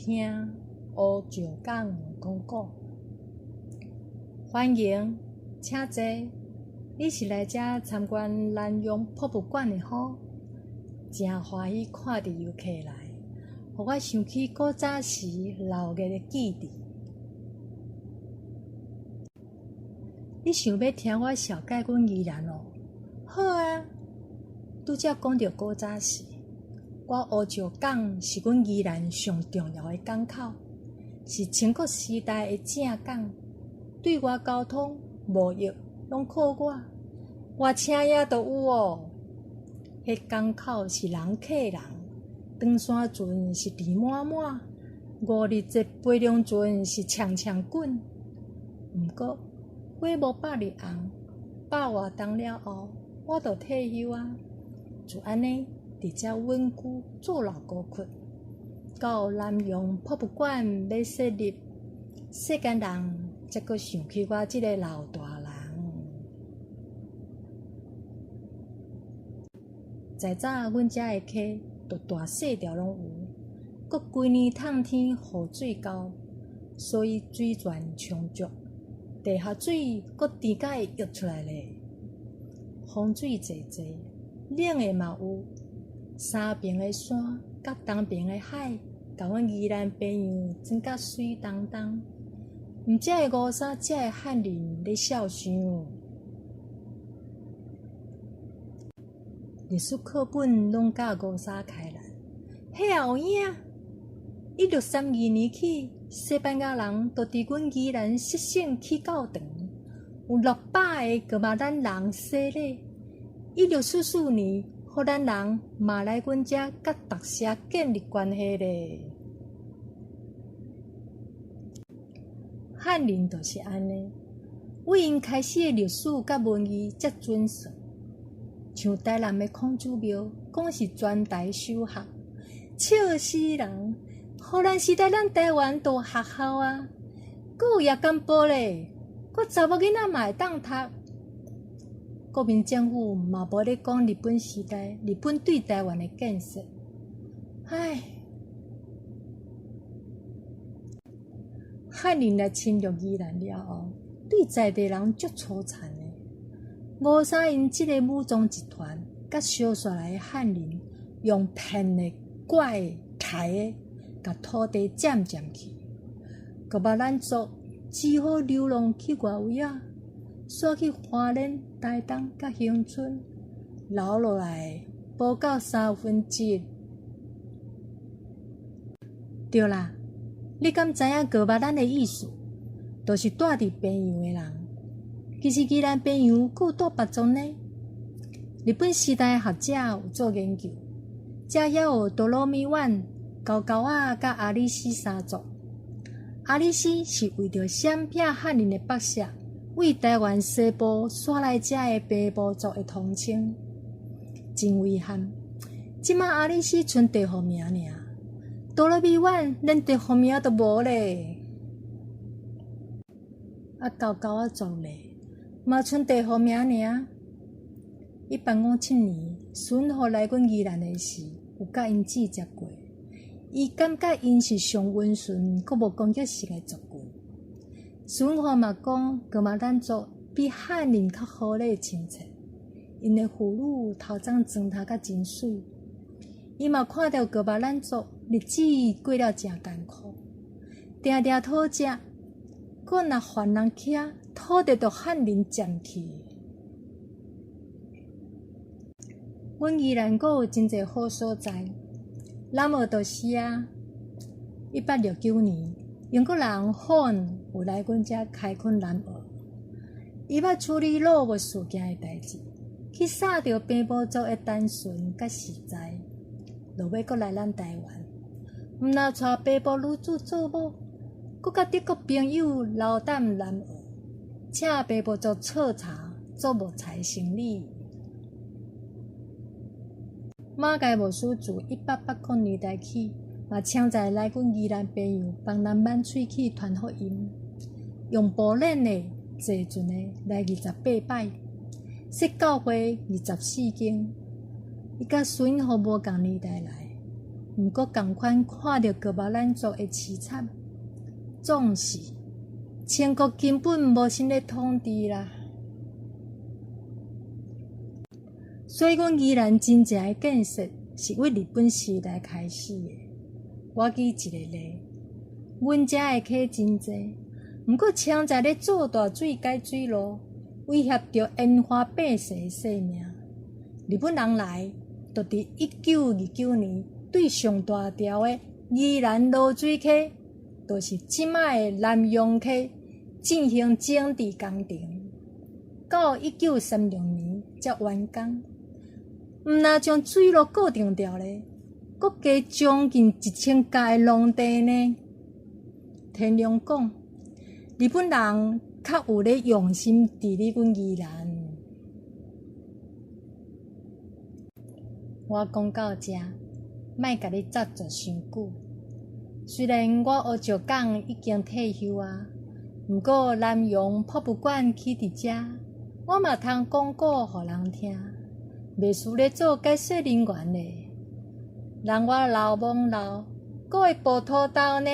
聽烏石港講古。歡迎，請坐。你是來遮參觀南洋博物館的吼？誠歡喜看著遊客來，予我想起古早時鬧熱的記憶。你想欲聽我紹介阮宜蘭喔？好啊！拄才講著古早時，我烏石港是阮宜蘭上重要的港口，是清國時代的正港，對外交通、貿易攏靠我，外車仔都有喔。彼港口是人客人，長山船是填滿滿，五日節飛龍船是衝衝滾。毋過火無百日紅，百外冬了後，我就退休啊。就按呢，佇遮穩居做老古窟，到南洋博物館欲設立，世間人才閣想起我這个老大人。在早阮遮的溪，就大細條攏有，閣規年透天雨水夠，所以水源充足，地下水閣甜甲會溢出來咧。風水濟濟，冷的嘛有，三爿的山佮東爿的海，共阮宜蘭平原裝甲媠當當。毋才會吳三遮的漢人咧痟想。歷史課本攏教吳三開蘭，彼也有影。1632年起，西班牙人就佇阮宜蘭率先起教堂，有600个噶瑪蘭人洗禮。1644年，荷蘭人嘛來阮遮佮特赦建立關係咧。漢人就是按呢，為𪜶開始的歷史佮文字才準算。像台南的孔子廟，講是全台首學，笑死人！荷蘭時代，咱台灣就有學校啊，閣有夜間部咧，閣查某囡仔嘛會當讀。國民政府嘛無咧講日本時代，日本對台灣的建設。唉，漢人來侵略宜蘭了後，對在地人足粗殘的。吳三𪜶這个武裝集團，佮燒煞來的漢人，用騙的、拐的、刣的，共土地佔佔去。噶瑪蘭族只好流浪去外圍仔，徙去花蓮、台東佮恆春，留落來的無夠三分之一。對啦，你敢知影噶瑪蘭的意思？就是住佇平原的人。其實宜蘭平原閣有住別族呢。日本時代學者有做研究，遮遐有多魯米灣、高高仔佮阿里斯三族。阿里斯是為著閃避漢人的剝削，為台灣西部徙來遮的平埔族的統稱。真遺憾，這馬阿里斯賰地方名爾，多魯米灣連地方名都無咧。啊，高高仔族咧，嘛賰地方名爾。1857年，孫福來阮宜蘭的時，有佮𪜶接觸過。伊感覺𪜶是上溫順、閣無攻擊性的族群。孫福嘛講，噶瑪蘭族比漢人較和禮親切，𪜶的婦女頭鬃妝頭甲真媠。伊嘛看著噶瑪蘭族日子過了誠艱苦，定定討食。閣若犯人欺，土地就漢人佔去。阮宜蘭閣有真濟好所在，南澳就是啊。1869年，英國人霍恩有來阮遮開墾南澳，伊捌處理擄物事件的代誌，去掃著平埔族的單純佮實在，落尾閣來咱台灣，毋若娶平埔女子做某。閣佮德國朋友留踮南澳，請平埔族採茶做木材生理。馬偕牧師自1880年代起，嘛常在來阮宜蘭平原幫人挽喙齒傳福音，用步練的坐船的來28擺，設教會24間。伊佮孫福無仝年代來，毋過仝款看著噶巴咱族的淒慘，總是清國根本無心咧統治啦。所以，阮宜蘭真正的建設是對日本時代開始的。我舉一个例，阮遮的溪真濟，毋過槍在咧做大水改水路，威脅著沿岸百姓的性命。日本人來，就佇1929年對上大條的宜蘭濁水溪，就是這擺的南陽溪，進行整治工程，到1936年才完工。毋若將水路固定牢咧，閣加將近1000甲的農地呢。天龍講，日本人較有咧用心治理阮宜蘭。我講到遮，莫共你紮作傷久。雖然我烏石港已經退休啊，毋過南洋博物館起佇遮，我嘛通講古予人聽，袂輸咧做解說人員咧。人我老罔老，閣會哺土豆呢。